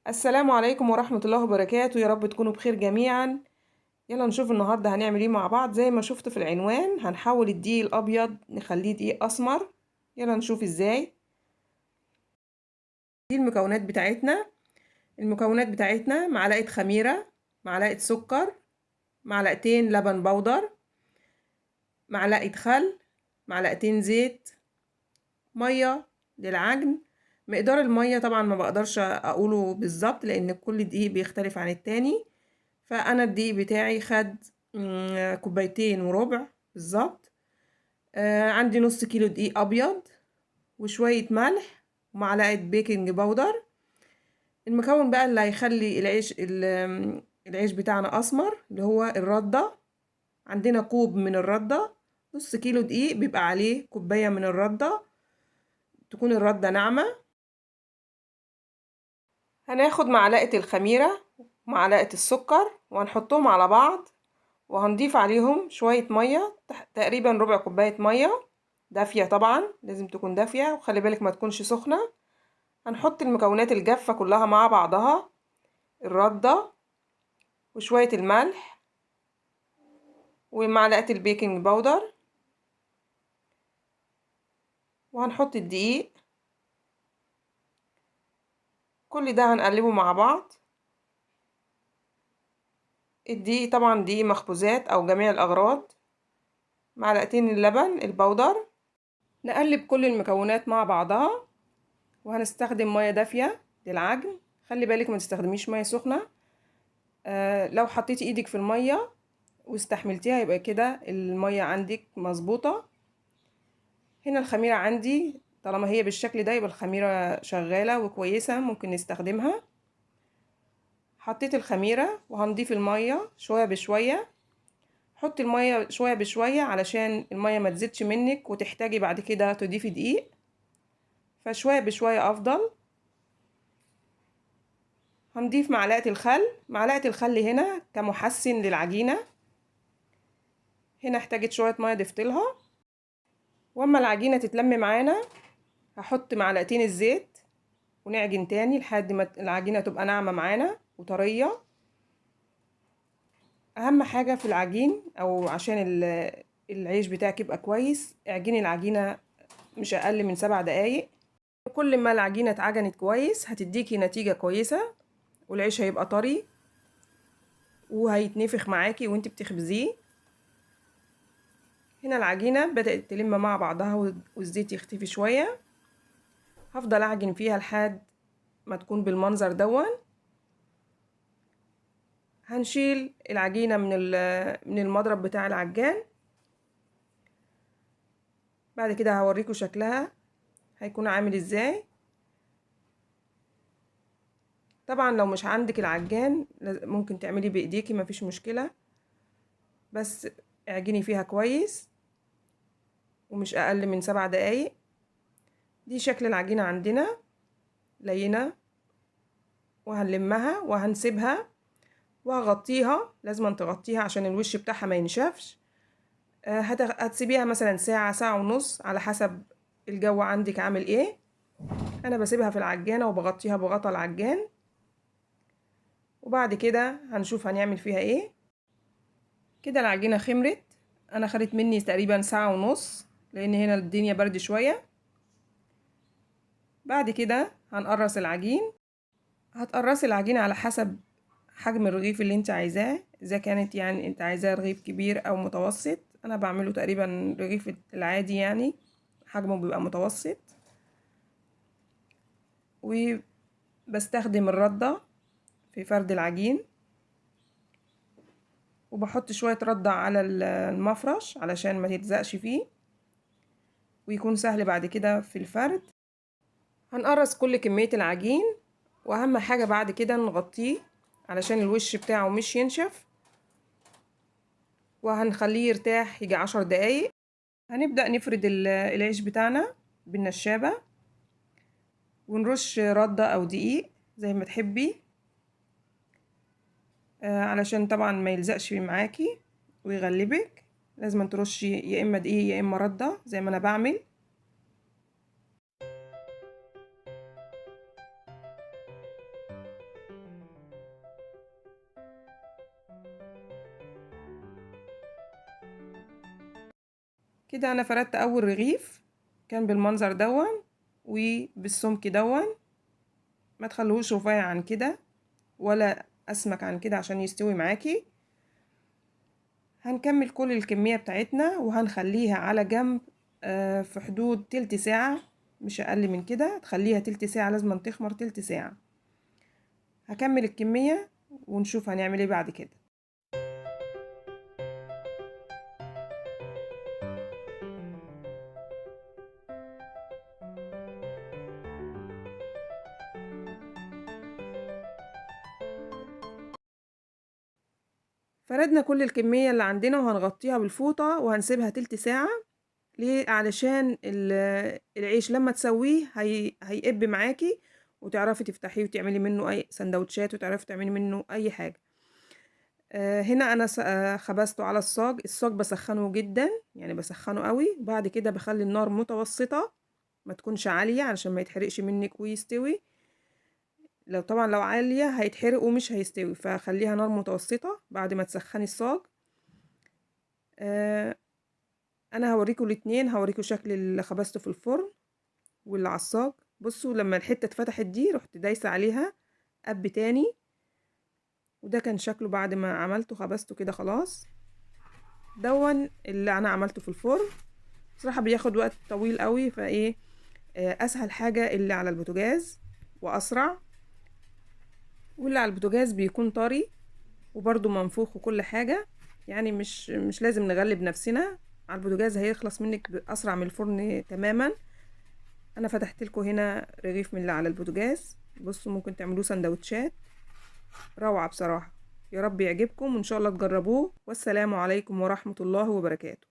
السلام عليكم ورحمة الله وبركاته. يا رب تكونوا بخير جميعا. يلا نشوف النهاردة هنعمل ايه مع بعض. زي ما شفت في العنوان هنحول الدقيق الابيض نخليه دقيق اسمر. يلا نشوف ازاي. دي المكونات بتاعتنا. المكونات بتاعتنا معلقة خميرة، معلقة سكر، معلقتين لبن بودر، معلقة خل، معلقتين زيت، مية للعجن. مقدار المية طبعا ما بقدرش اقوله بالظبط لان كل دقيق بيختلف عن التاني، فانا الدقيق بتاعي خد 2.25 كوباية بالظبط. عندي نص كيلو دقيق ابيض وشوية ملح ومعلقة بيكنج باودر. المكون بقى اللي هيخلي العيش بتاعنا اسمر اللي هو الردة. عندنا كوب من الردة، نص كيلو دقيق بيبقى عليه كوباية من الردة، تكون الردة ناعمة. هناخد معلقة الخميرة ومعلقة السكر وهنحطهم على بعض، وهنضيف عليهم شوية مية، تقريبا ربع كوباية مية دافية، طبعا لازم تكون دافية وخلي بالك ما تكونش سخنة. هنحط المكونات الجافة كلها مع بعضها، الردة وشوية الملح ومعلقة البيكنج باودر، وهنحط الدقيق. كل ده هنقلبه مع بعض. الدقيق طبعا دقيق مخبوزات او جميع الاغراض، معلقتين اللبن البودر. نقلب كل المكونات مع بعضها، وهنستخدم مية دافيه للعجن. خلي بالك ما تستخدميش مية سخنة، لو حطيتي ايدك في المية واستحملتيها يبقى كده المية عندك مظبوطة. هنا الخميره عندي طالما هي بالشكل ده يبقى الخميرة شغالة وكويسة، ممكن نستخدمها. حطيت الخميرة وهنضيف المية شوية بشوية. حطي المية شوية بشوية علشان المية ما تزيدش منك وتحتاجي بعد كده تضيفي دقيق، فشوية بشوية أفضل. هنضيف معلقة الخل. معلقة الخل هنا كمحسن للعجينة، هنا احتاجت شوية مية ضفتلها. واما العجينة تتلم معانا هحط معلقتين الزيت ونعجن تاني لحد ما العجينة تبقى ناعمة معانا وطرية. اهم حاجة في العجين او عشان العيش بتاعك يبقى كويس، اعجني العجينة مش اقل من 7 دقايق. كل ما العجينة اتعجنت كويس هتديكي نتيجة كويسة، والعيش هيبقى طري وهيتنفخ معاكي وانت بتخبزيه. هنا العجينة بدأت تلم مع بعضها والزيت يختفي شوية. هفضل اعجن فيها لحد ما تكون بالمنظر دون. هنشيل العجينة من المضرب بتاع العجان. بعد كده هوريكم شكلها هيكون عامل ازاي. طبعا لو مش عندك العجان ممكن تعملي بايديكي مفيش مشكلة، بس اعجني فيها كويس ومش اقل من 7 دقايق. دي شكل العجينة عندنا لينة، وهنلمها وهنسيبها وهغطيها. لازم تغطيها عشان الوش بتاعها ما ينشفش. هتسيبيها مثلا ساعة، ساعة ونص على حسب الجو عندك عامل ايه. انا بسيبها في العجانة وبغطيها بغطا العجان، وبعد كده هنشوف هنعمل فيها ايه. كده العجينة خمرت، انا خدت مني تقريبا ساعة ونص لان هنا الدنيا برد شوية. بعد كده هنقرص العجين. هتقرصي العجين على حسب حجم الرغيف اللي انت عايزاه، اذا كانت يعني انت عايزاه رغيف كبير او متوسط. انا بعمله تقريبا رغيف العادي، يعني حجمه بيبقى متوسط. وبستخدم الردة في فرد العجين، وبحط شوية ردة على المفرش علشان ما تلزقش فيه ويكون سهل بعد كده في الفرد. هنقرص كل كمية العجين، واهم حاجة بعد كده نغطيه علشان الوش بتاعه مش ينشف، وهنخليه يرتاح يجي 10 دقايق. هنبدأ نفرد العيش بتاعنا بالنشابة، ونرش ردة او دقيق زي ما تحبي، علشان طبعا ما يلزقش معاكي ويغلبك. لازم ترشي يا اما دقيق يا اما ردة زي ما انا بعمل. كده انا فردت اول رغيف، كان بالمنظر دون وبالسمك دون، ما تخلوهوش رفيع عن كده ولا اسمك عن كده عشان يستوي معاكي. هنكمل كل الكمية بتاعتنا وهنخليها على جنب في حدود تلت ساعة، مش اقل من كده. تخليها تلت ساعة، لازم تخمر تلت ساعة. هكمل الكمية ونشوف هنعمل ايه بعد كده. فردنا كل الكمية اللي عندنا وهنغطيها بالفوطة وهنسيبها تلت ساعة. ليه؟ علشان العيش لما تسويه هيقب معاكي وتعرفي تفتحيه وتعملي منه اي سندوتشات وتعرفي تعملي منه اي حاجة. هنا انا خبزته على الصاج. الصاج بسخنه جدا، يعني بسخنه قوي، وبعد كده بخلي النار متوسطة ما تكونش عالية علشان ما يتحرقش منك ويستوي. لو طبعا لو عالية هيتحرق ومش هيستوي، فخليها نار متوسطة بعد ما تسخني الصاج. انا هوريكم الاتنين، هوريكم شكل اللي خبزته في الفرن واللي على الصاج. بصوا لما الحتة اتفتحت دي رحت دايسة عليها قب تاني، وده كان شكله بعد ما عملته خبزته كده خلاص. دون اللي انا عملته في الفرن بصراحة بياخد وقت طويل قوي، فايه اسهل حاجة اللي على البوتاجاز واسرع، واللي على البوتاجاز بيكون طري وبرده منفوخ وكل حاجة، يعني مش لازم نغلب نفسنا. على البوتاجاز هيخلص منك اسرع من الفرن تماما. انا فتحت لكم هنا رغيف من اللي على البوتاجاز، بصوا ممكن تعملوه سندوتشات روعة بصراحة. يا رب يعجبكم وان شاء الله تجربوه، والسلام عليكم ورحمة الله وبركاته.